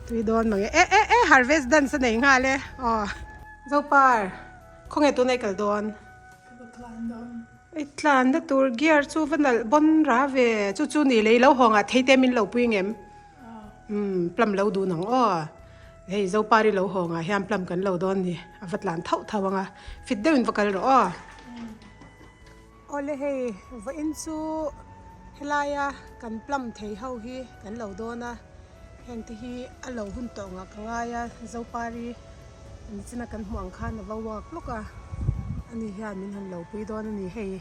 Tui dawn mange e e e harvest dance a nei nghal e aw. Zopar khawnge tuna i kal dawn? Ka va tlan dawn. I tlanna tur gear chu va nalh bawn ra ve chu chu ni lei lo hawng ah thei te min lo pui ngem? Umm plum lo dun ang aw. Hei Zopari lo hawng ah hian plum kan lo dawn ni a va tlan thauh thauh ang a fit deuhin va kal rawh aw. Awle hei vawiin chu helaia kan plum thei ho hi kan lo dawn a heng te hi a lo hun tawh ngah ka ngai a Zopari nichina kan hmuh ang khan a va walk lawk a ani hian min han lo pui dawn a ni hei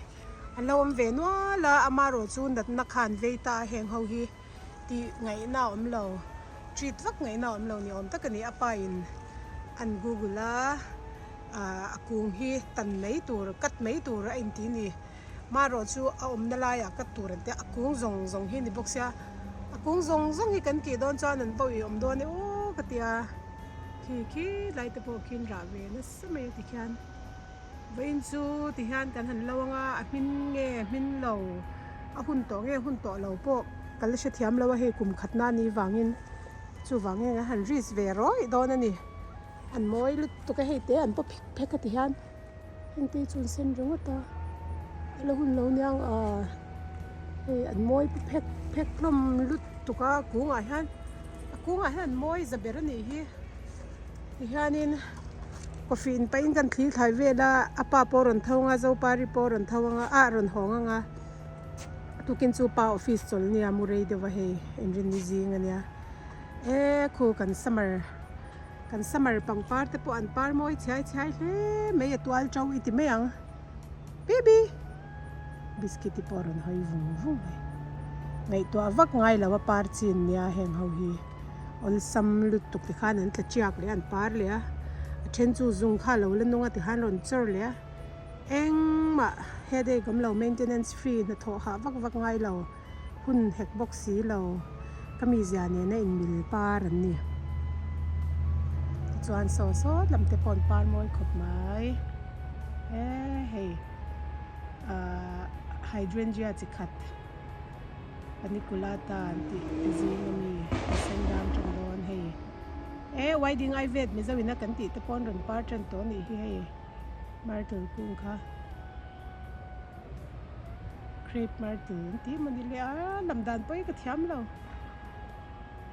an lo awm ve nual a amaherawh chu natna khan vei ta a heng ho hi tih ngaihna a awm lo treat vak ngaihna a awm lo ni awm tak a ni a pa in an google a. Ahh a kung hi tan mai tur cut mai tur a inti ni marawh chu a awmna laiah cut tur an tia a kung zawng zawng hi ni bawk sia a kung zawng zawng hi kan tih dawn chuan an pawh ih awm dawn e aw ka tia khi khi lai te pawh khian rah ve nasa mai a tikhian vawiin chu tihian kan han lo anga a hmin nge hmin lo a hun tawh nge hun tawh lo pawh ka la hrethiam lo a hei kum khatna a nih vangin chuvangin an han risk ve rawih dawn a ni. An mawi lutuk a hei te an paw phek phek a ti hian heng te hi chu an sen ringawt a a la hun lo niang ah hei an mawi phek phek hlawm lutuk a kungah hian a kungah hian an mawi za ber a nih hi tihianin coffee in pahin kan thlir thlai vel a a pa pawh a rawn tho ang a zopari pawh a rawn tho ang a ah a rawn hawng ang a tukin chu pa office chawlh nia mu rei deuh a hei inrinni zing a nia e khu kan summer. Kan summer pangpar te pawh an par mawi chhiai chhiai hle mai a tual to i ti mai ang baby biscuit te pawh a rawn hawi vung vung mai ngaihtuah vak ngai lo a par chin nia heng ho hi awlsam lutuk te khan an tla chiak leh a an par leh a a then chu zung kha a lo la nung a tikhan rawn chawr leh a engmah headache awm lo maintenance free hnathawh hah vak vak ngai lo. Hun hek bawk si lo, ka mizia nena inmil par an ni. Tichuan saw sawt lam te pawh an par mawi khawp mai. He hei ahh hydrangea chi khat paniculata an tih te zing ami a sen dang tan dawn hei. E wedding ai vet mizo ina kan tih te pawh an rawn par tan tawh a nih hi hei myrtle kung kha. Crepe myrtle an tih emaw ni le a lam dan pawh hi ka thiam lo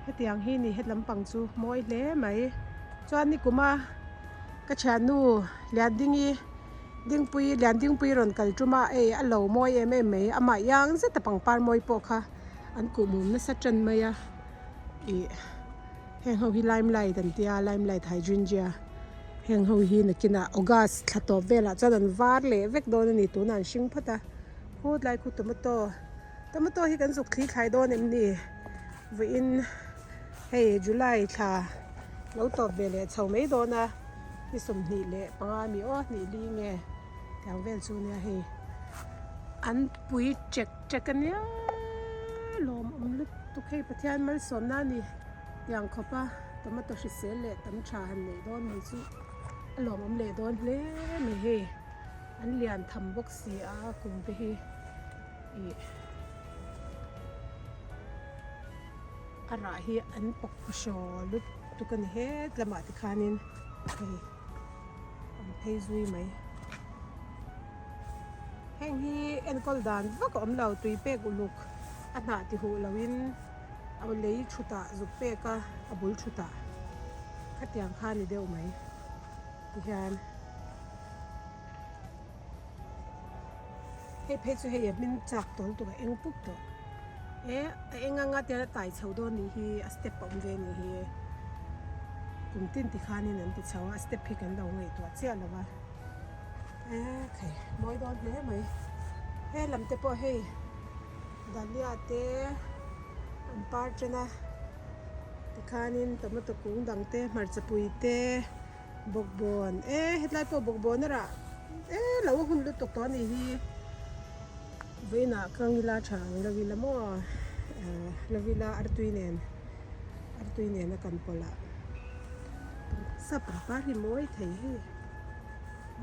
hetiang hi ni hetlam pang chu mawi hle mai chuan nikuma ka thiannu Liandingi Dingpui Liandingpui rawn kal tum a ei a lo mawi em em mai amah iang zet a pangpar mawi pawh kha an kuhmum nasa tan mai a ih heng ho hi limelight an tia limelight hydrangea. Heng ho hi nakinah August thla tawp velah chuan an var leh vek dawn a ni tunah an hring phawt a khutlai khu tomato tomato hi kan zuk thli thlai dawn em ni vawiin hei July thla lo tawp ve leh chho mai dawn a ni 25 mi aw hnih li nge tiang vel chu nia hei an pui ṭek ṭek a nia lawmawm lutuk hei Pathian malsawmna a ni. Tiang khawpa tomato hrisel leh tam tha han neih dawn mai chu a lawmawm leh dawn hle mai hei an lian tham bawk si a kum te hi ih a rah hi an pawk hraw lutuk a ni het lamah te khanin hei an phei zui mai heng hi enkawl dan vak a awm lo tui pek uluk a hnah ti huh loin. A lei thutah zuk pek a a bul thutah khatiang kha a ni deuh mai tihian hei phei chu hei a hmin chak tawl tur a eng pup tawh e a eng anga tian a tai chho dawn nih hi a step a awm ve nih hi kum tin ti khanin an ti chho a a step hi kan lo ngaihtuah chiah lo va e khai mawi dawn hle mai he lam te pawh hei. Dahlia te an par ṭan a tikhanin tomato kung dang te hmarcha pui te bawkbawn e hetlai pawh bawkbawn a rah e lo a hun lutuk tawh a nih hi vawiinah kang ila tha ang lo ila maw ah lo ila artui nen artui nen a kan pawlh ah sap pangpar hi mawi thei hei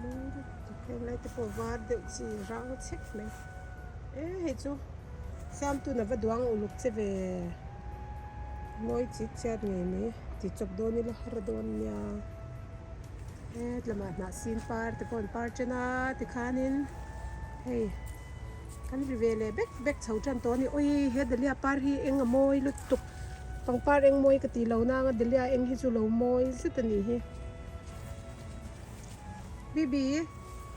mawi lutuk heng lai te pawh var deuh chi rang chek mai. E hei chu siamtun a va duang uluk che ve. Mawi chit chiat ngei mai ti chawp dawn ila har dawn nia hetlamah hnah sin par te pawh an par chen a tikhanin hei kan ri ve leh bek bek chho tan tawh a ni awi he dahlia par hi eng a mawi lutuk pangpar eng mawi ka tih lo nang a dahlia eng hi chu lo mawi zet a nih hi bibi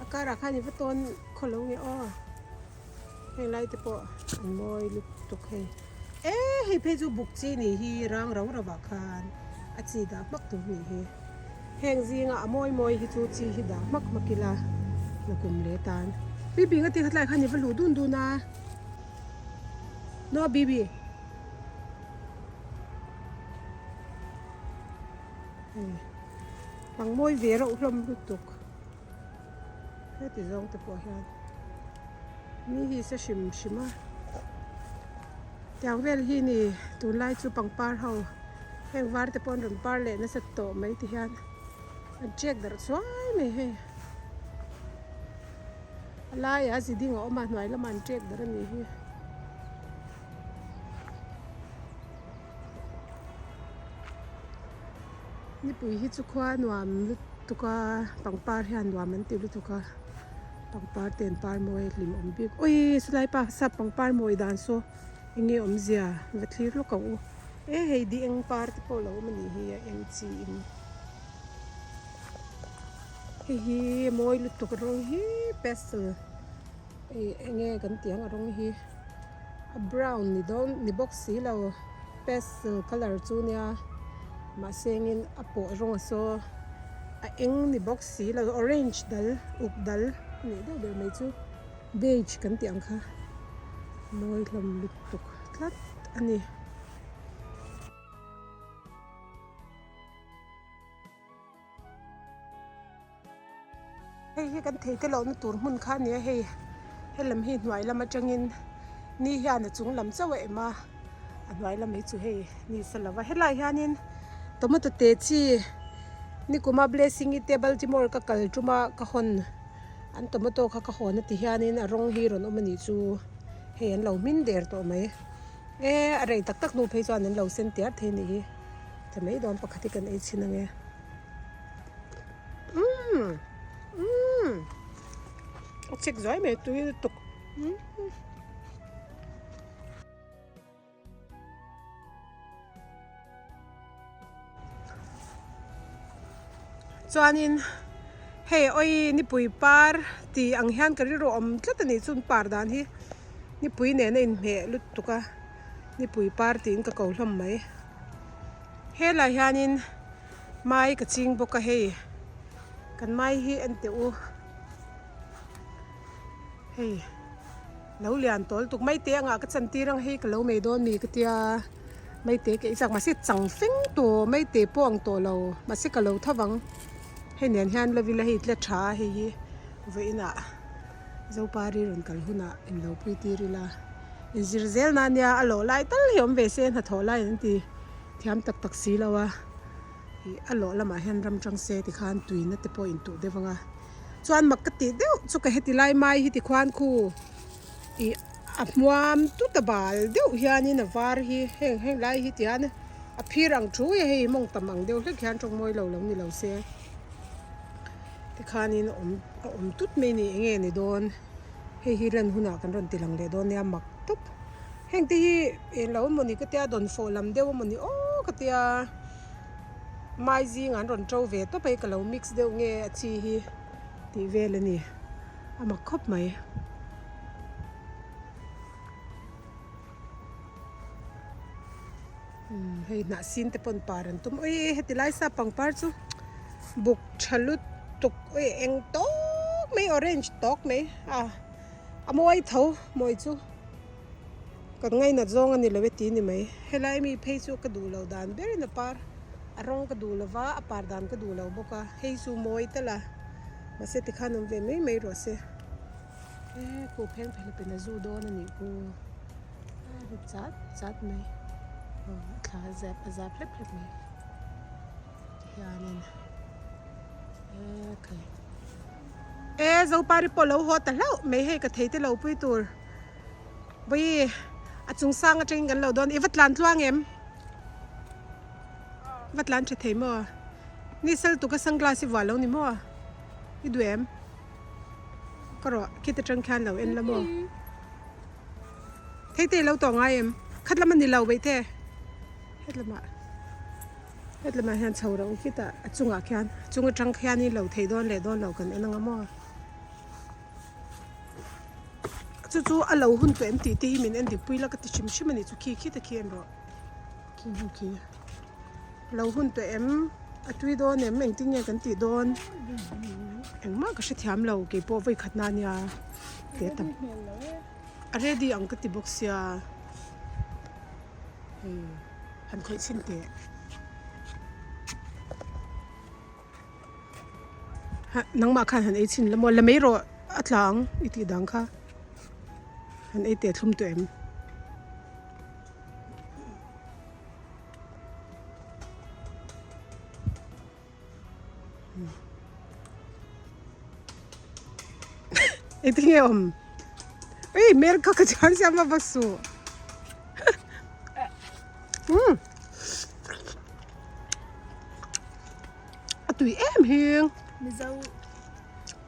a karah khan i va tawn khaw lo nge aw. Heng lai te pawh an mawi lutuk hei. E hei phei chu buk chi nih hi rang rau rau ah khan a chi dah hmak tur nih hi. Heng zinga a mawi mawi hi chu chi hi dah hmak hmak ila nakum leh tan. Bibi nga ti khatlai khan i va luh dun dun a. No Bibi. Hei pang mawi ve reuh hlawm lutuk. Heti zawng te pawh hian mi hi se hrim hrim a tiang vel hi ni tunlai chu pangpar ho heng var te pawh an rawn par leh nasa tawh mai ti hian an check darh chuai mai hei a laiah a ziding a awm a hnuai lamah an check darh a nih hi. Nipui hi chu khua nuam lutuk a pangpar hian nuam an ti lutuk a pangpar te an par mawi a hlim awm bik awii chulai pa sap pangpar mawi dan saw eng nge awmzia va thlir lawk ang u e hei di eng par te pawh lo awm a nih hi a eng chi in hei hi mawi lutuk rawng hi pastel eng nge kan tih ang a rawng hi. A brown ni dawn ni bawk si lo pastel colour chu nia mahse engin a pawh rawng a saw a eng ni bawk si lo orange dal uk dal a nih deuh ber mai chu beige kan tih ang kha mawi hlawm lutuk tlat a ni. Hei hi kan thei te lohna tur hmun kha a ni a hei helam hi hnuai lam atangin ni hian a chung lam chauh a em a a hnuai lam hi chu hei ni sa lova helai hianin tomato te chi nikuma blessing i te baltimore ka kal tuma ka hawn an tomato kha ka hawn a ti hianin a rawng hi rawn awm a nih chu hei an lo hmin der tawh mai e a rei tak tak hnu phei chuan an lo sen tiar thei a nih hi tha mai dawn pakhat hi kan ei chhin ange. Umm umm a chik zuai mai tui lutuk umm. Chuanin hei awi nipui par tih ang hian ka rilru awm tlat a nih chuan par dan hi nipui nen a inhmeh lutuk a nipui par tiin ka ko hlawm mai. Helai hianin mai ka ching bawk a hei kan mai hi en teh u hei lo lian tawl tuk mai te angah ka chan tir ang hei ka lo mei dawn mi ka tia mai te ka eichak mahse chang feng tawh mai te pawh ang tawh lo mahse ka lo tho vang hei nen hian lovila hei tle tha a hei hi vawiinah Zopari rawn kal hunah in lo pui tir ila inzir zel na nia a lawh lai tal hi awm ve se hnathawh laiin an ti thiam tak tak si lo a ih a lawh lamah hian ram tang se tikhan tuina te pawh intuh deuh ang a chuan mak ka tih deuh chu ka heti lai mai hi tikhuan khu ih a hmuam tut a bal deuh hianin a var hi heng heng lai hi tihian a phir ang thu a hei mawng tam ang deuh hlek hian tawng mawi lo lo ni lo se. Tikhanin a awm a awm tut mai ni eng nge ni dawn hei hi lan hunah kan rawn ti lang leh dawn nia mak tawp heng te hi eng lo emawni ka tia dawnfawh lam deuh emawni aw ka tia mai zingah an rawn to ve tawp a hei ka lo mix deuh nge a chi hi tih vel a ni a mak khawp mai. Hei hnah sin te pawn par an tum ui heti lai sa pangpar chu buk tha lutuk ui eng tawk mai orange tawk mai a a mawi tho mawi chu kan ngainat zawng a ni lo e tih a ni mai helai mi phei chu ka duh loh dan berin a par a rawng ka duh lova a par dan ka duh lo bawk a hei chu mawi tal a mahse tikhan awm ve mai mai rawh se. E khuh pheng phel pen a zu dawn a nih ku a ri chat chat mai aw a thla a zap a zap hlep hlep mai tihianin e khai e zopari pawh lo haw ta hlauh mai hei ka thei te lo pui tur vawi a chung sang atangin kan lo dawn i va tlan tluang em. Va tlan tha thei maw? Ni sal tuk a sunglass i vuah lo ni maw? I duh em? Ka rawh khit atang khian lo en la maw? Thei te i lo tawh ngai em? Khat lam a ni lo beih te. Het lamah het lamah hian chho ro khitah a chungah khian chung atang khianin lo thei dawn leh dawn lo kan en anga maw? Chu chu a lo hun tawh em tih te hi min en dik pui la ka ti hrim hrim a ni chu khi khi ta khi en rawh khi hnu khi lo hun tawh em a tui dawn em engtin nge kan tih dawn engmah ka hrethiam lo keipawh vawi khat na nia te tam a ready ang ka ti bawk sia hei han khawih chhin teh. Nangmah khan han ei chhin la maw la mai rawh a tlang i tih dang kha han ei teh thlum tawh em. Engtin nge awm ei hmel kha ka chuan siam a va suh umm. A tui em hi. Mizo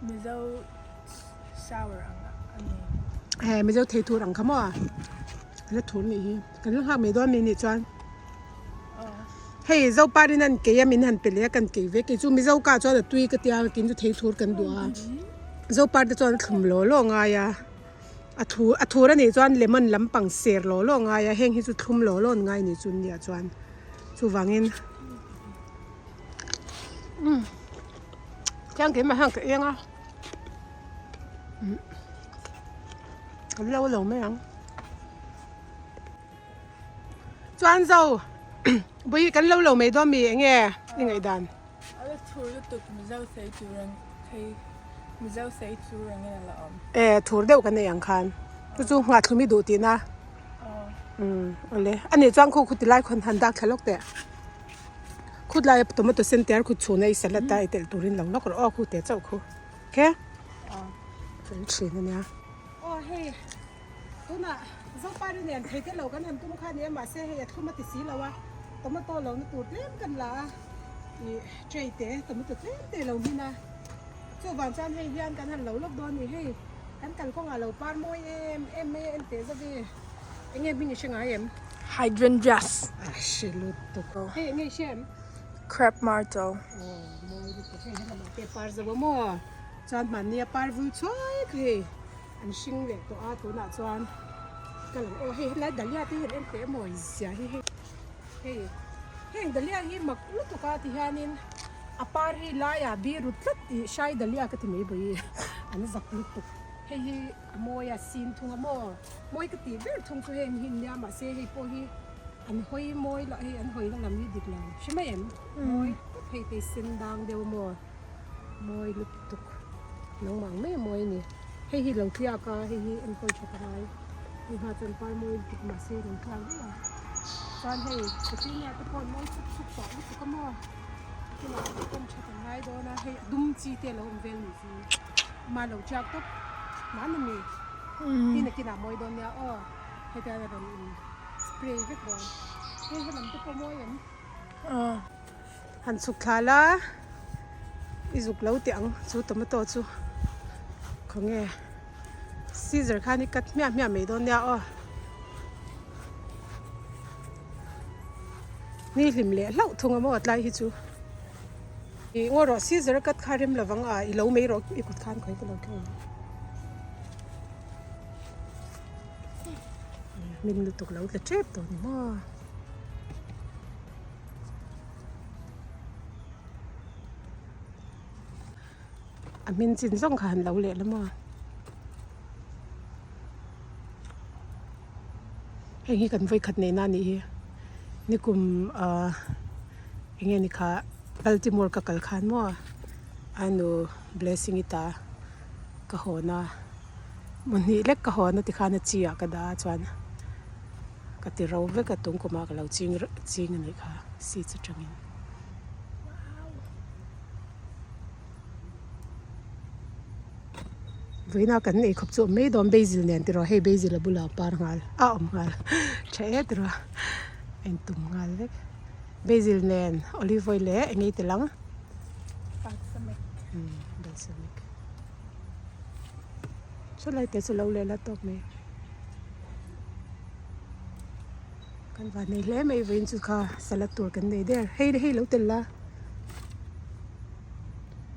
Mizo sour ang a ni. He Mizo thei thur ang kha maw? A la thur nih hi. Kan la nghak mai dawn mi nih chuan. Hei Zoparin an kei a min han pe leh a kan kei ve. Kei chu Mizo ka chuan a tui ka tia kin chu thei thur kan duh a. Zopar te chuan a thlum law law ngai a. A thur a thur a nih chuan lemon lampang ser law law ngai a. Heng hi chu thlum law law an ngai nih chu nia chuan. Chuvangin umm khiang keimah hian ka eng a umm kan lo lo mai ang chuan zo vawi kan lo lo mai dawn mi eng nge i ngaihdan. A la thur lutuk mizo sei tur ang thei mizo sei tur angin a la awm. E thur deuh kan nei ang khan chu chu nghathlum i duh tihna. Umm awle a nih chuan khu khu ti lai khawn han dak thla lawk teh khut laia tomato sen te ar khut chhun a i salad a i telh turin lo lawk rawh aw khu te chauh khu okay fel thin ania. Aw hei tunah Zopari nen thei te lo kan han tum kha nia mahse hei a thlum a ti si lo a tomato lo na tur tlem kan la a ih tray te tomato tlem te lo hmin a chuvang chuan hei hian kan han lo lawk dawn a ni hei. Kan kalkawngah lo par mawi em em mai a en teh zauh i. Enge hming i hre ngai em? Hydrangeas. A hre lutuk. Hei enge i hre em? Crepe myrtle. Aw mawi lutuk hei helamah te par zauh a maw? Chuan hmanni a par vul chuai kha hei an hring leh tawh a tunah chuan ka lang aw hei helai dahlia te hi an en teh mawi zia hi hei. Hei heng dahlia hi mak lutuk a ti hianin a par hi laiah bi rut tlat tih hrai dahlia ka ti mai bawi an zak lutuk. Hei hi a mawi a sin thung a maw mawi ka tih ber thung chu heng hi nia mahse hei pawh hi an hawi mawi lah hei an hawina lam hi dik lo hre mai em mawi tawp hei te sen dang deuh maw mawi lutuk nangmah ang mai a mawi a ni. Hei hi lo tliak a hei hi enkawl tha ka ngai. Hei hma chuan par mawi lutuk mahse lo tliak daih a chuan hei petunia te pawh an mawi chuk chuk tawh lutuk a maw tunah enkawl tha kan ngai dawn a hei a dum chi te a lo awm vel nih chu ama lo tliak tawp hman a ni hi nakinah mawi dawn nia aw hetiang a rawn in spray vek dawn hei helam te pawh mawi em han chhuk thla la i zuk lo teh ang chu tomato chu khawnge. Scissor khan i cut hmiah hmiah mai dawn nia aw. Ni hlim leh hlauh thung a maw tlai hi chu. Ih ngaw rawh scissor a cut kha rem lovang a i lo mai rawh i kut khan khawi ka lo keng ang. Hmin lutuk lo tla tep tawh ni maw. A hmin chin zawng kha han lo leh la maw heng hi kan vawikhat neih na anih hi nikum ah eng nge ni kha Baltimore ka kal khan maw a nu blessing i ta ka hawn a hmuhnih lek ka hawn a tikhan a chi ah ka dah a chuan ka ti ro vek a tung kumah ka lo ching ching anih kha seeds atangin. Vawiina kan ei khawp chu a awm mai dawn basil nen tiraw hei basil a bulah a par nghal a awm nghal tha e tiraw a intum nghal vek. Basil nen olive oil leh eng ei tel ang? Balsamic. Umm balsamic. Chulai te chu lo leh la tawk mai. Kan van nei hle mai vawiin chu kha salad tur kan nei der. Hei hei lo tel la.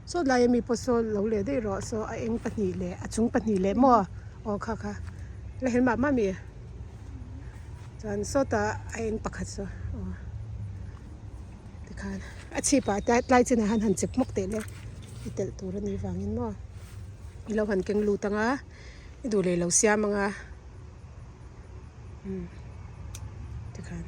Saw lai ami pawh saw lo leh daih rawh saw a eng pahnih leh a chung pahnih leh maw aw kha kha la hel mah mah mi chuan sawtah a eng pakhat saw aw tikhan a chhip ah te tlai chinah hian han chep hmawk teh le i telh tur a nih vangin maw i lo han keng lut ang a i duh leh lo siam ang a umm tikhan.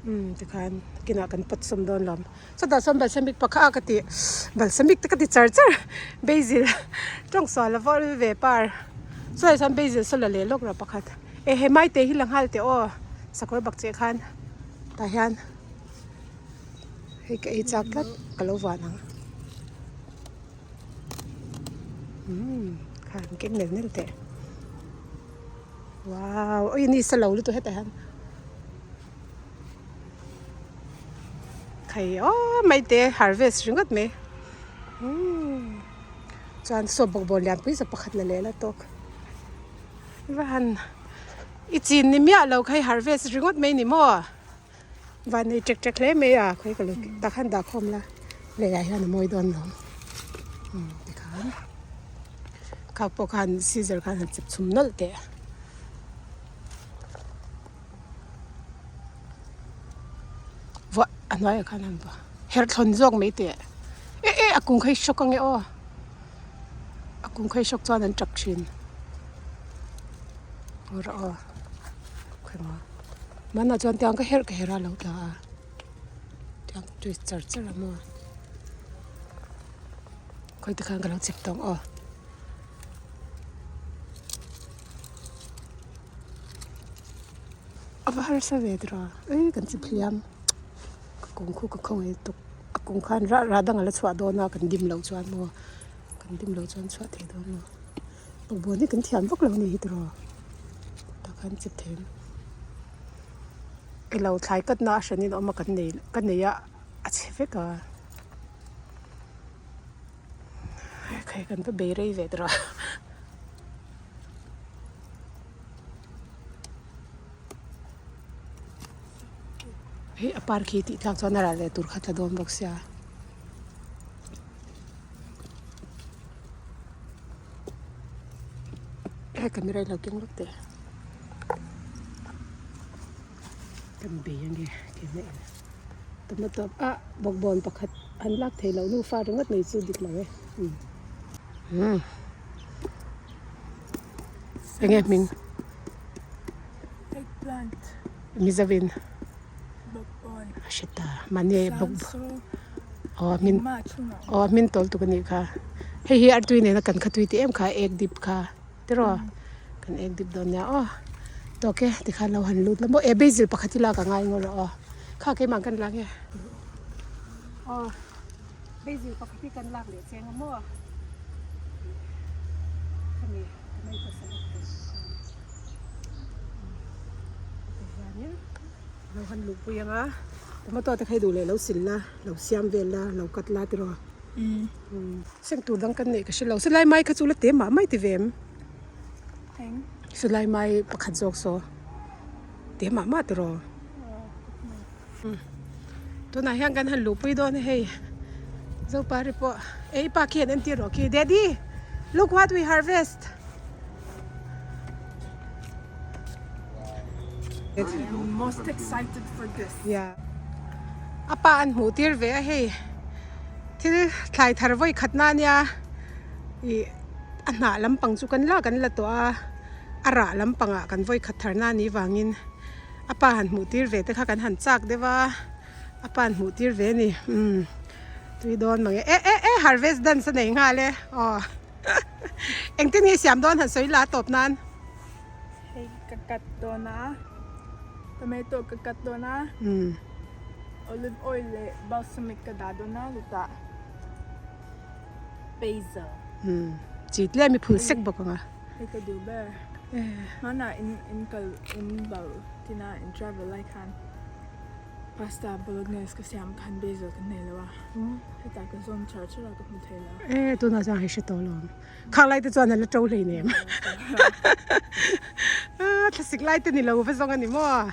Umm tikhan kinah kan pawt sawm dawn lo chutah chuan balsamic pakhat a ka tih balsamic te ka ti char char basil tawng sual a vawr ve par chulaiah chuan basil saw la leh lawk rawh pakhat eh he maite hi la nghal teh aw sakawr bak chiah khan tah hian hei ka ei chak tlat ka lo vuan ang umm kha an keng nel nel teh. Wow oi ni sa lo lutuk hetah hian thei aw mai te harvest ringawt mai umm chuan saw bawkbawn lian pui zawk pakhat la leh la tawk va han i chin ni miah lo kha i harvest ringawt mai ni maw van nei ṭek ṭek hle mai a khawi ka lo tak han dah khawm la leiah hian a mawi dawn lo umm tikhan. Khak pawh khan scissor khan han chep chhum nawlh teh a. Vuah a hnuaiah khan han vuah herh thlawn zawk mai teh eh eh a kung kha i hrawk ange aw a kung kha i hrawk chuan an tap thin aw rawh aw khawimaw hmanah chuan tiang ka herh ka herh a lo tla a tiang twist char char a maw. Khawi te khan ka lo chep tawng aw. A va harsa ve tiraw ei kan chip hliam ka kawng khu ka khawngaih lutuk a kawng khan rah rah dang a la chhuah dawn a kan dim loh chuan maw kan dim loh chuan chhuah thei dawn lo bawkbawn hi kan thiam vak lo a ni hi tiraw tah khan chip thei ang ilo thlai kat na a hran in a awm a kan nei ka nei a a chhe vek a. Khai kan va bei rei ve tawh a hei a par khi tih tlak chuan a rah leh tur kha tla dawn bawk sia he camera hi lo keng vak teh kan bei ange keimah in tomato ah bawkbawn pakhat an lak theih loh nufa ringawt mai chu dik lo e umm enge hming eggplant mizovin bawkbawn a hre ta mahni bawkbawn aw a hmin aw a hmin tawl tuk anih kha hei hi artui nena kan kha tui tih em kha egg dip kha. Tiraw kan ek dip dawn nia aw tawk e tikhan lo han lut la maw e basil pakhat hi lak a ngai ngawr aw kha keimah kan lak nge aw basil pakhat hi kan lak leh cheng a maw khami tomato salad tur hianin lo han luhpui anga tomato te kha i duh leh lo sil la lo siam vel la lo cut la tiraw. Seng tur dang kan neih ka hre lo. Silai mai kha chu la te mah mai ti ve em? Eng? Silai mai pakhat zawk saw te mah mah tiraw? Tunah hian kan han luhpui dawn a hei. Zopari pawh ei pa khi an entir rawh khi. Daddy! Look what we harvest! I'm most excited for this. Yeah. A pa an hmuh tir ve a hei. Thil thlai thar vawi khat na ania ih a hnah lampang chu kan la kan la tawh a a rah lampangah kan vawi khat thar na anih vangin a pa han hmuh tir ve te kha kan han chak deuh a a pa an hmuh tir ve a ni umm tui dawn mange eh eh eh harvest dance a nei nghal e aw engtin nge siam dawn han sawi la tawp nan. Hei ka cut dawn a tomato ka cut dawn a olive oil leh balsamic ka dah dawn a chutah basil chi tlem i phul sek bawk ang a hei ka duh ber. Hmanah in in kal in bal tina in travel lai khan pasta bolognese ka siam khan basil ka nei lo a, hetah ka zawm char char a ka hmu thei lo. E tunah chuan hei hre tawh lo ang. Khang lai te chuan a la to hlei nem. Thlasik lai te ni lo va zawng a ni maw?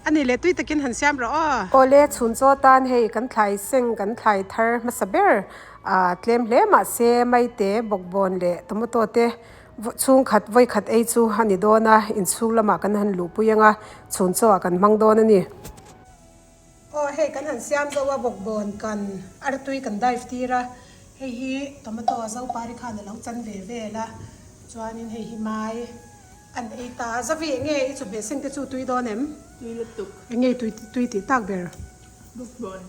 A nih leh tui takin han siam rawh aw. Awle chhun chaw tan hei kan thlai seng kan thlai thar hmasa ber a tlem hle mahse maite bawkbawn leh tomato te chhungkhat vawikhat ei chu a ni dawn a, inchhung lamah kan han luhpui ang a, chhun chaw ah kan hmang dawn a ni. Aw hei kan han siam zo a bawkbawn kan artui kan dive tir a, hei hi tomato a zopari khan a lo chan ve vel a, chuanin hei hi mai an ei ta a, Zavi enge i chawhmeh seng te chu tui dawn em? Tui lutuk. Enge i tui tui tih tak ber? Bawkbawn.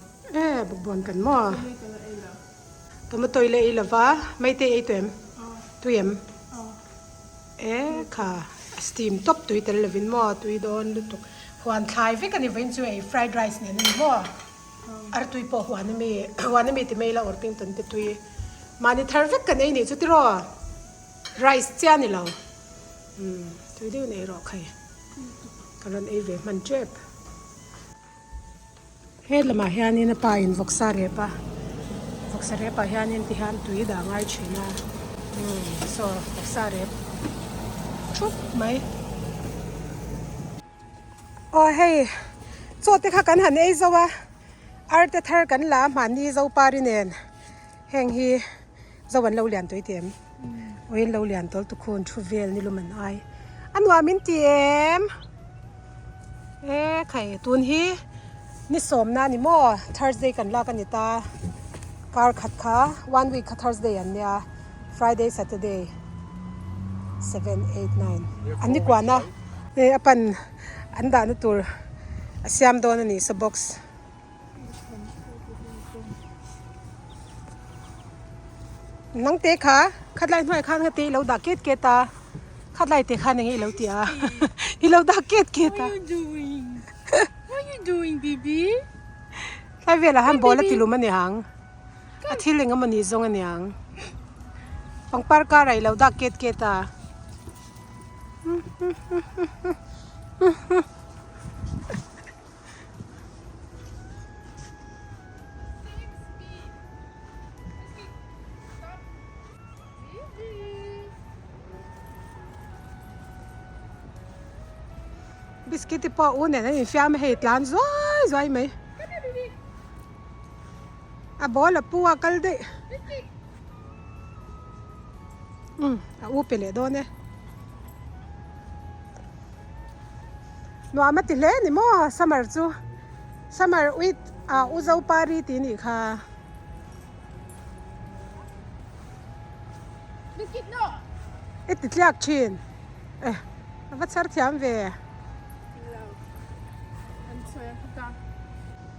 E bawkbawn kan maw? Chawhmeh ka la ei lo. Tomato i la ei lo va, maite i ei tawh em? Aw. Tui em? Aw. E kha a steam tawp tui tel lovin maw tui dawn lutuk. Huan thlai vek a ni vawiin chu ei fried rice nen a ni maw? Artui pawh huan a mi huan a mi ti mai ila Orpington te tui mahni thar vek kan ei nih chu tiraw? Rice chiah a ni lo umm tui deuhin ei rawh khai ka rawn ei ve hman tep. He lamah hianin a pa in vawksa rep a vawksa rep ah hianin ti hian tui dah ngai thin a umm saw vawksa rep thup mai. Aw hei chaw te kha kan han ei zo a ar te thar kan la a hmanni zopari nen heng hi zo an lo lian tawh i ti em aw in lo lian tawl tukhun thu vel ni lum an ai a nuam in ti em e khai tun hi ni sawmna a ni maw Thursday kan lak a ni ta kar khat kha one week kha Thursday an nia Friday Saturday 7 8 9 an ni kuan a. Hei a pan an dahna tur a siam dawn a ni saw box. Nang te kha khatlai hnuai khan nga te i lo dah ket ket a khatlai te khan enge i lo tih a i lo dah ket ket a. Tlai velah han ball a ti lum a ni ang a thil eng emaw ni zawng a ni ang pangpar karah i lo dah ket ket a. Biscuit te pawh u nen an infiam a hei tlan zuai zuai mai a ball a pu a kal daih. Umm a u pe leh dawn e. Nuam a ti hle ni maw summer chu summer with ah u Zopari tih nih kha. I ti tliak thin e a va chhar thiam ve.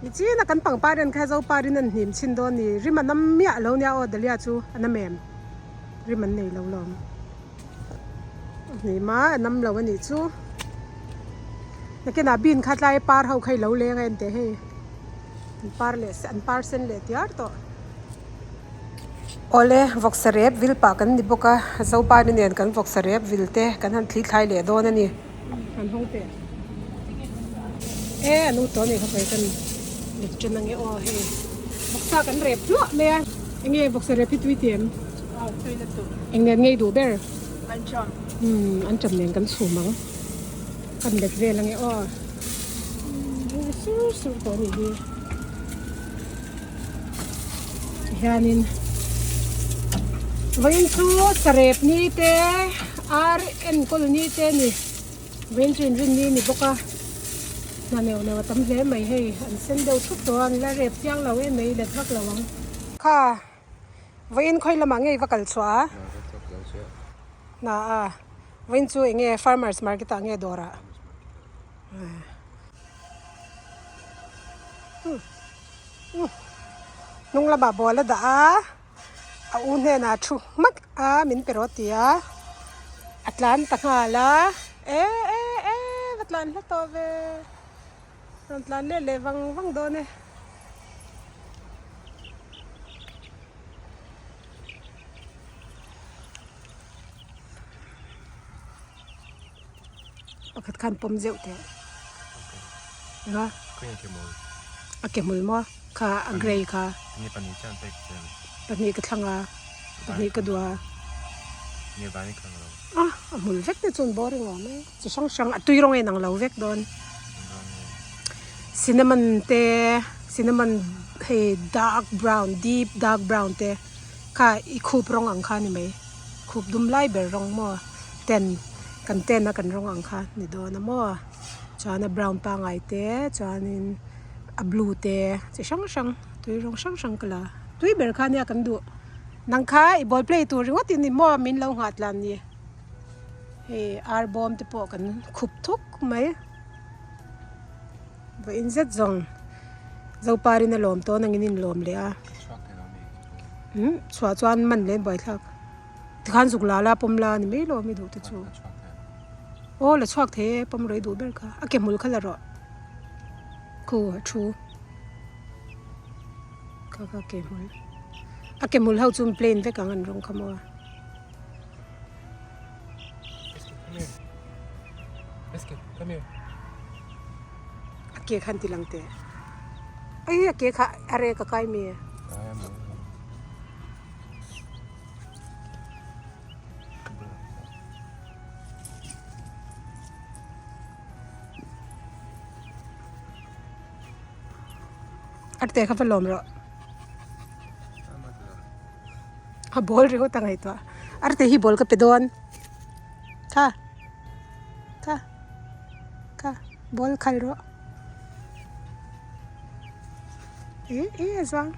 Nichina kan pangpar en kha Zoparin an hnim chhin dawn ni rim a nam miah lo nia aw Dahlia chu a nam em rim an nei lo lawm a hnim a a nam lo a nih chu nakinah bean kha tlai par ho kha i lo leng a enteh hei an par leh an par sen leh tiar tawh. Awle vawksa rep vil pah kan ni bawk a Zopari nen kan vawksa rep vil te kan han thli thlai leh dawn a ni. An hawng teh e an u tawh a nih kha kei ka mit ṭan ange aw hei vawksa kan rep hluah mai a enge vawksa rep hi tui ti em? Aw tui lutuk. Eng nen ngei duh ber? An ṭam. Umm an ṭam nen kan chhum ang kan let vel ange aw umm sur sur tawh a nih hi. Tihianin vawiin chu sarep ni te ar enkawl ni te a ni vawiin chu inrin ni a ni bawk a hna neuh neuh a tam hle mai hei an sen deuh thup tawh a an la rep chiang lo em mai let vak lo ang. Kha vawiin khawi lamah ngei va kal chhuah a? Hna a vawiin chu eng nge farmers market ah nge dawrah? Hnung lamah ball a dah a a u hnenah thu hmak a min pe rawh ti a a tlan ta nghal a e e e va tlan hla tawh ve rawn tlan let leh vang vang dawn e. Pakhat khan pawm zeuh teh. Enga? A ke hmul maw? Kha a grey kha. Pahnih ka thlang a, pahnih ka duh a. A, a hmul vek te chuan boring awm e. Chi hrang hrang a tui rawng a inang lo vek dawn. Cinnamon te, cinnamon hei dark brown deep dark brown te kha i khup rawng ang kha a ni mai. Khup dum lai ber rawng maw ten kan ten a kan rawng ang kha ni dawn a maw chuan a brown pangai te chuanin a blue te chi hrang hrang tui rawng hrang hrang ka la tui ber kha nia kan duh nang kha i ball play tur ringawt in ni maw min lo nghah tlan ni hei ar bawm te pawh kan khup thuk mai vawiin zet zawng Zoparin a lawm tawn angin in lawm leh a. Umm chhuah chuan man leh buaithlak tikhan zuk la la pawm la ni mai lo mi duh te chu aw la chhuak thei e pawm rawih duh ber kha a ke hmul kha la rawh khu a thu kha kha ke hmul a ke hmul ho chu plain vek ang an rawng kha maw. A ke khan ti lang teh. Ai a ke kha a rek a kai mi. Arte kha va lawm rawh. A ball ringawt a ngaihtuah. Arte hi ball ka pe dawn. Kha. Kha. Kha. Ball khal rawh. Eh eh a zang.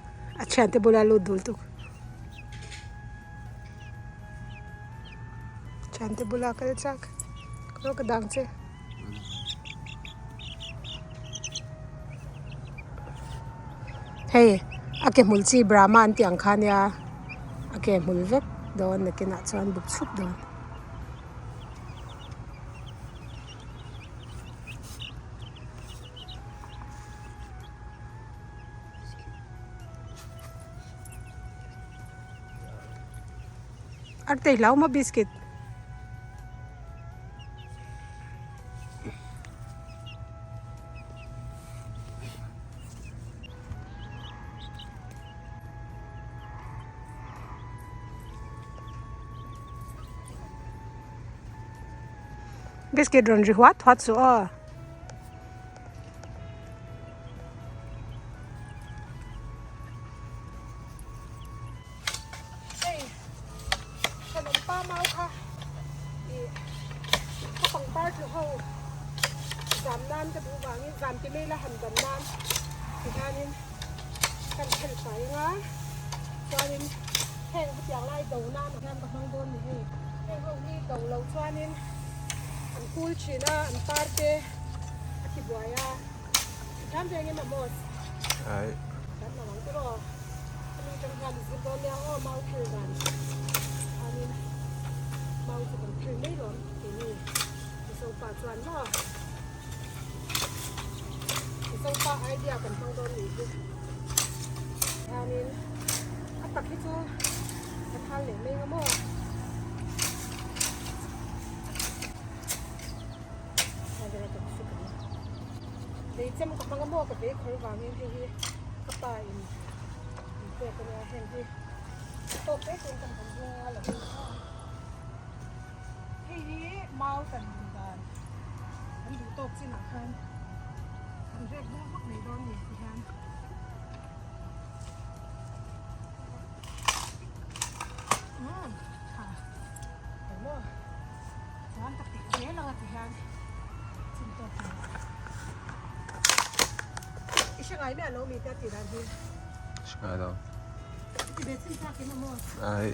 A thiante bula lut dul tuk. Thiante bula kal chak. Khaw ka dang che. Hei a ke hmul chi Brahma an tih ang kha nia a ke hmul vek dawn nakinah chuan buk chhup dawn. Arte hlau maw biscuit. Biscuit rawn ri huat huat suh aw. Hei thenawm pa mau kha ih ka pangpar tlu ho zam nan ka duh vangin zam ti mai la han dan nan ti hianin kan thel fai anga chuanin heng hetiang lai do nan ah hian ka hmang dawn ni hei heng ho hi do loh chuanin an kul thin a an par te a ti buai a thiam ve ang em Amos? Ai. Kan lo ang tiraw. Hemi atang hian i zir dawn nia aw mau thil dan chuanin mau chu kan thil mai lawm keini Mizo pa chuan maw Mizo pa idea kan hmang dawn nih hi hianin a tak hi chu ka thal leh mai nga maw. Vei chem ka hmang a maw ka vei khawr vangin hei hi ka pa in min pek a nia heng hi tawk te te in kan han hmang a lo ni a hei hi mau tan dun dan kan duh tawk chinah khan kan rek bawk vak mai dawn ni ti hian. Umm tha emaw. Chuan ka tih zel ang a ti hian chin tawk in i hre ngai miah lo mi te a tih dan hi. Hre ngai lo. I ti ve chin tak in amaw? Ai.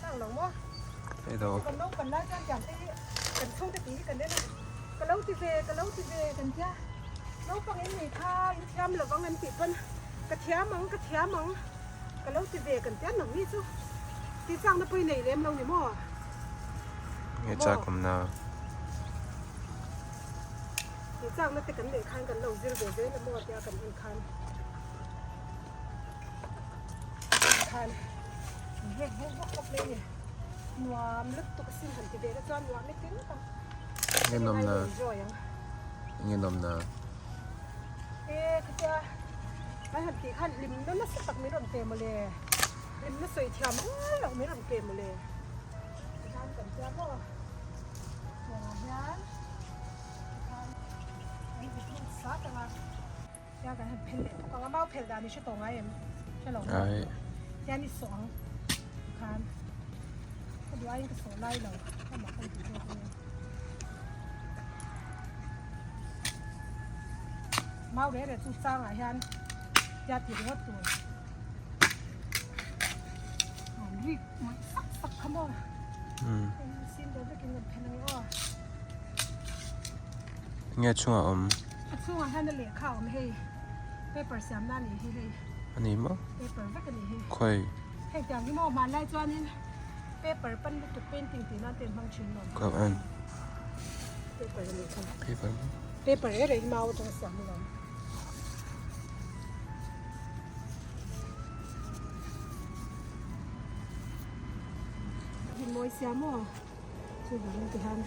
Tang lo maw? Ei lo. Kan naupang lai chuan tiang te hi kan chhungte tih hi kan en a, ka lo ti ve, ka lo ti ve kan tia. Naupang in nei kha in thiam lo vang an tih pawn ka thiam ang, ka thiam ang, ka lo ti ve kan tia nang ni chu tih chakna pawh i nei lem lo ni maw? Nge chak awm na? Tih chakna te kan neih khan kan lo zir ve zel a maw tia kan en khan khan rek vawk vawk vawk mai a ni. Nuam lutuk asin han ti ve na chuan nuam i tin tak. Nge nawmna? Nge nawmna? E khatia kan han tih khan hlimna nasa tak min rawn pe mawle. Hlimna sawi thiam rual loh min rawn pe mawle. Tikhan kan tia maw? Tiangah hian tikhan kan vit lut sat ang a. Tia kan han phel leh thawk ang a, mau phel dan i hre tawh ngai em? Hre lo maw? Tian i sawh ang tikhan ka duh aiin ka sawh lai lo amah kan ti zawk ania. Mau reh reh chu changah hian tia ti ringawt tur an rik mawih sak sak kha maw? Hei sim deuh vekin kan phel ange aw. Enge a chhungah awm? A chhungah hian a lehkha a awm hei paper siam na anih hi hei. A ni maw? Paper vek a nih hi. Khawi? Hei tiang hi maw hmanlai chuanin paper pan lutuk painting tih nan te an hmang thin lawm. Ka en. Paper a nih kha. Paper maw? Paper reh reh hi mau atanga siam a lawm. Hei mawi sia maw? Chuvangin ti hian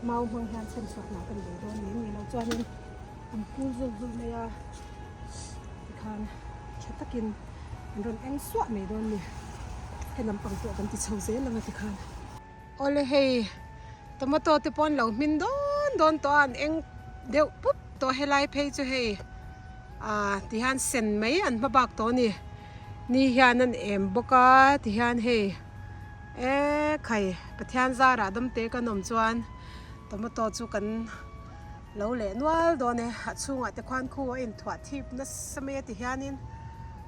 mau hmang hian chhan chhuak lah kan bei dawn ni ni lo chuanin an kul zul zul mai a tikhan tha takin an rawn eng suah mai dawn ni he lampang pawh kan ti chho zel ang a tikhan. Awle hei tomato te pawh an lo hmin dawn dawn tawh a an eng deuh pup tawh helai phei chu hei ah tihian sen mai an hma bak tawh a ni ni hian an em bawk a tihian hei. E khai, Pathian zarah damte kan awm chuan tomato chu kan lo leh nual dawn e. A chhungah te khuan khu a inthuah thip nasa mai a ti hianin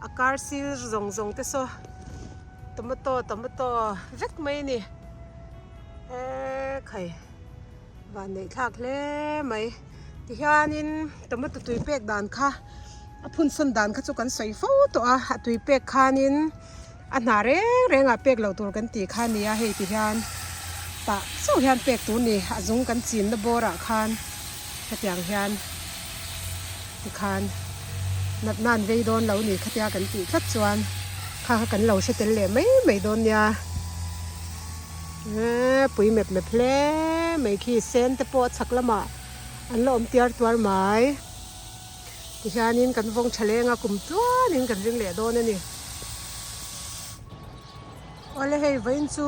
a kar sir zawng zawng te saw tomato tomato vek mai a ni. E khai, vanneih thlak hle mai. Tihianin tomato tui pek dan kha a phun sawn dan kha chu kan sawi fo tawh a, a tui pek khanin. A hna reng rengah pek loh tur kan tih kha a ni a, hei ti hian tah chauh hian pek tur ni, a zung kan chinna bawrah khan hetiang hian tikhan natna an vei dawn lo ni khatia kan tih tlat chuan kha kha kan lo hre tel leh mai mai dawn nia. Eee pui mep mep hle mai khi sen te pawh a chhak lamah an la awm tiar tuar mai. Tihianin kan vawng tha leng a, kum tluanin kan ring leh dawn a ni. Awle hei vawiin chu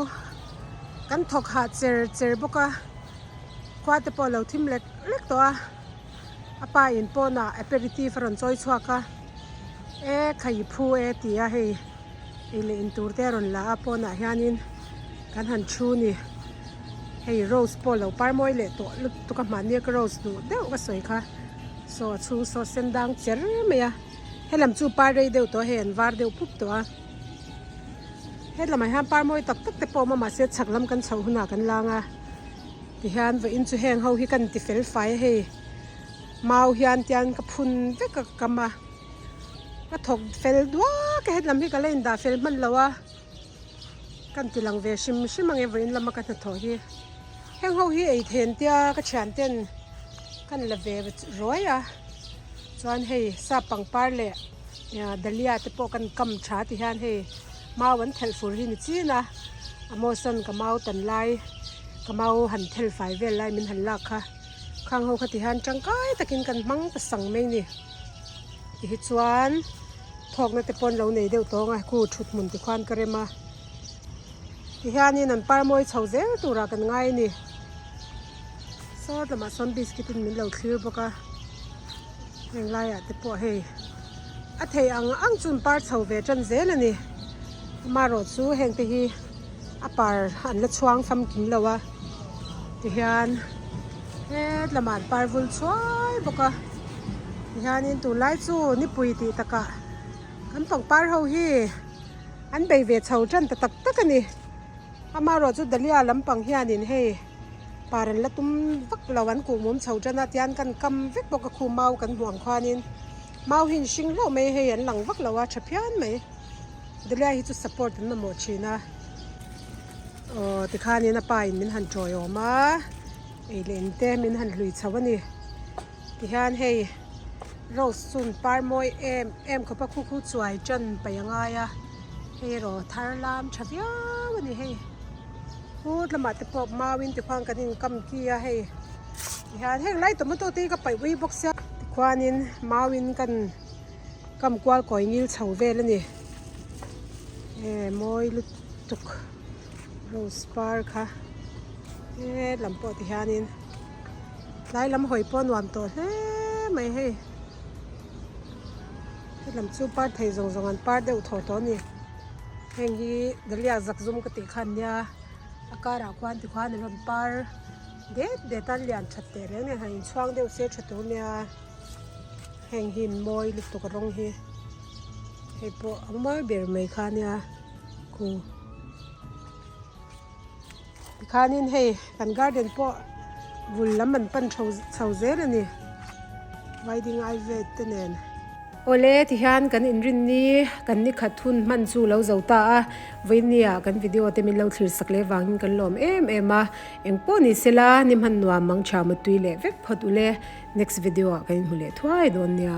kan thawk hah cher cher bawk a, khua te pawh a lo thim lek lek tawh a, a pa in pawnah aperitif a rawn chawi chhuak a, e khai phu e ti a hei ei leh in tur te a rawn la a pawnah hianin kan han thu ni. Hei rose pawh a lo par mawi leh tawh lutuk a, mahni a ka rose duh deuh ka sawi kha. Saw a chhung saw sen dang cher mai a helam chu par rei deuh tawh a hei an var deuh pup tawh a helamah hian par mawi tak tak te pawh a awm a mahse chhak lam kan chhoh hunah kan lang a tihian vawiin chu heng ho hi ka inti fel fai a hei mau hian tian ka phun vek a ka kam a ka thawk fel duak a helam hi ka la indah fel hman lo a ka inti lang ve hrim hrim ang e vawiin lama ka hnathawh hi heng ho hi ei then tia ka thian ten kan la ve ruai a chuan hei sap pangpar leh dahlia te pawh kan kam tha ti hian hei mau an thelh fur hi ni chin a a mawsan ka mau tan lai ka mau han thel fai vel lai min han lak kha khang ho kha ti hian tangkai takin kan hmang ta sang mai ni ti hi chuan thawkna te pawh an lo nei deuh tawng a khu thut hmun ti khuan ka rem a ti hianin an par mawi chho zel turah kan ngai a ni. Saw lamah sawn biscuit in min lo thlir bawk a heng laiah te pawh hei a thei ang ang chu an par chho ve tan zel a ni amaherawh chu heng te hi a par an la chhuang famkim lo a tihian het lamah an par vul chhuai bawk a tihianin tunlai chu nipui tih takah kan pangpar ho hi an bei ve chho tan ta tak tak a ni. Amaherawh chu Dahlia lampang hianin hei par an la tum vak lo an kuhmum chho tan a tian kan kam vek bawk a khu mau kan hmuh ang khuanin mau hi an hring hlauh mai hei an lang vak lo a tha phian mai Dahlia hi chu support an mamawh thin a aw tikhanin a pa in min han tawiawm a ei leh in te min han hlui chho a ni tihian hei rose chu an par mawi em em khawp a khu khu chuai tan paih a ngai a. Hei erawh thar lam tha viau a ni hei. Phut lamah te pawh mau in tikhuan kan in kam ki a hei. Tihian heng lai tomato te hi ka paih ui bawk sia. Tikhuanin mauin kan kam kual kawi ngil chho vel a ni. E mawi lutuk rose par kha he lam pawh tihianin tlai lam hawi pawh a nuam tawh hle mai hei. He lam chu par thei zawng zawng an par deuh thaw tawh a ni. Heng hi dahlia zakzum ka tih kha an nia a karah khuan tikhuan an rawn par det det a lian that teh reng nen han inchhuang deuh se tha tur nia heng hi mawi lutuk a rawng hi hei pawh a mawi ber mai kha nia khu tikhanin hei kan garden pawh vul lam an pan chho chho zel a ni wedding ai vet te nen. Awle tihian kan inrinni kan ni khat hun hman chu lo zo ta a, vawinia kan video te min lo thlir sak leh vangin kan lawm em em a, engpawh ni sela ni hman nuam mang tha mutui leh vek phawt ule, next video ah kan inhmu leh thuai dawn nia.